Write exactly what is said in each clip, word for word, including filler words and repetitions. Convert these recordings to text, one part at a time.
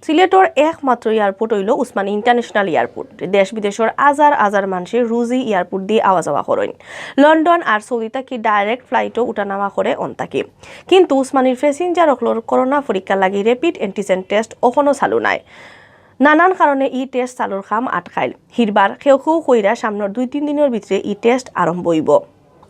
সিলেটর একমাত্র এয়ারপোর্ট অইলো উসমানী ইন্টারন্যাশনাল এয়ারপোর্ট। দেশ বিদেশর হাজার হাজার মানষে রুজি এয়ারপোর্ট দি আওয়া যাওয়া করইন। লন্ডন আর সৌদি থাকি ডাইরেক্ট ফ্লাইটও উঠানামা করে অন থাকি। কিন্তু উসমানীর প্যাসেঞ্জার অকলর করোনা পরীক্ষার লাগি র্যাপিড অ্যান্টিজেন টেস্ট অখনো চালু নাই। নানান কারণে ই টেস্ট চালুর কাম আটকাইল। হিরবার কেউ কেউ কইরা সামনর দুই তিন দিনর ভিতরে ই টেস্ট আরম্ভ অইবো।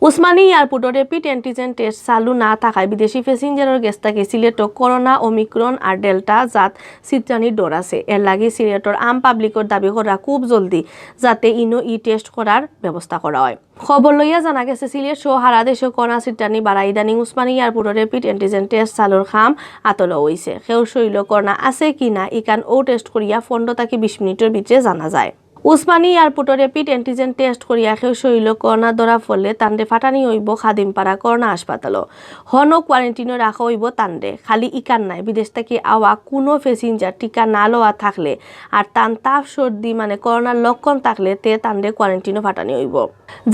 উসমানী এয়ারপোর্টর র্যাপিড অ্যান্টিজেন টেস্ট চালু না থাকায় বিদেশি প্যাসেঞ্জারর গেছ থাকি সিলেটো করোনা, ওমিক্রন আর ডেল্টা জাত ছিটরানির ডর আছে। এরলাগি সিলেটর আম পাবলিকর দাবি করা খুব জলদি যাতে ইনো ই টেস্ট করার ব্যবস্থা করা অয়। খবর লইয়া জানা গেছে, সিলেট সহ হারা দেশো করোনা ছিটরানি বাড়া ইদানিং উসমানী এয়ারপোর্টর র্যাপিড অ্যান্টিজেন টেস্ট চালুর কাম আতলো অইছে। কেউর শরীলো করোনা আছে কি না ইখান অউ টেস্ট করিয়া পনরো থাকি বিশ মিনিটর ভিতরে জানা যায়। উসমানী এয়ারপোর্টর র্যাপিড অ্যান্টিজেন টেস্ট করিয়া কেউর শরীলো করোনা ধরা পড়লে তানরে ফাটানি অইবো খাদিমপাড়া করোনা হাসপাতালো। হনো কোয়ারেন্টিনো রাখা অইবো তানরে। খালি ইখান নায়, বিদেশ থাকি আওয়া কুনু প্যাসেঞ্জার টিকা না লওয়া থাকলে আর তান তাপ সর্দি মানে করোনার লক্ষণ থাকলে তে তানরে কোয়ারেন্টিনো ফাটানি অইবো।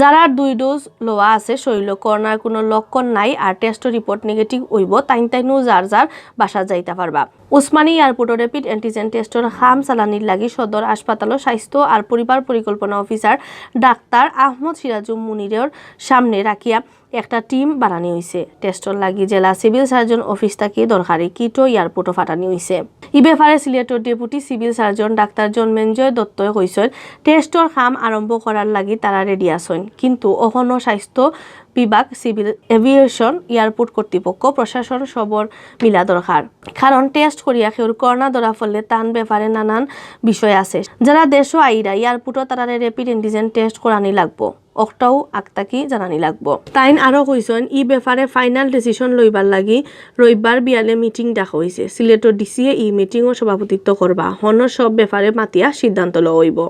যারার দুই ডোজ লওয়া আছে, শরীলো করোনার কুনু লক্ষণ নাই আর টেস্টর রিপোর্ট নেগেটিভ অইবো, তাইন তাইনও যার যার বাসাত যাইতা পারবা। উসমানী এয়ারপোর্টর র্যাপিড অ্যান্টিজেন টেস্টর কাম চালানির লাগি সদর হাসপাতালো স্বাস্থ্য আর পরিবার পরিকল্পনা অফিসার ডাক্তার আহমদ সিরাজুম মুনিরর সামনে রাখিয়া একটা টিম বাড়ানি অইছে। টেস্টর লাগি জেলা সিভিল সার্জন অফিস থাকি দরকারি কিটও এয়ারপোর্টো ফাটানি অইছে। ই ব্যাপারে সিলেটর deputy civil surgeon doctor Janmejay দত্তই কইছইন, টেস্টর কাম আরম্ভ করার লাগি তারা রেডি আছইন, কিন্তু অখনো স্বাস্থ্য বিভাগ, সিভিল এভিয়েশন, এয়ারপোর্ট কর্তৃপক্ষ, প্রশাসন সবর মিলা দরকার। কারণ টেস্ট করিয়া কেউর করোনা ধরা পড়লে তান ব্যাপারে নানান বিষয় আছে। যারা দেশো আইরা এয়ারপোর্টো তারারে র্যাপিড অ্যান্টিজেন টেস্ট করানি লাগবো, অকটাও আগ থাকি জানানি লাগবো। তাইন আরো কইছইন, ই ব্যাপারে ফাইনাল ডিসিশন লইবার লাগি রবিবার বিয়ালে মিটিং ডাকা অইছে। সিলেটর ডিসিয়ে ই মিটিংও সভাপতিত্ব করবা। হনো সব ব্যাপারে মাতিয়া সিদ্ধান্ত লওয়া অইবো।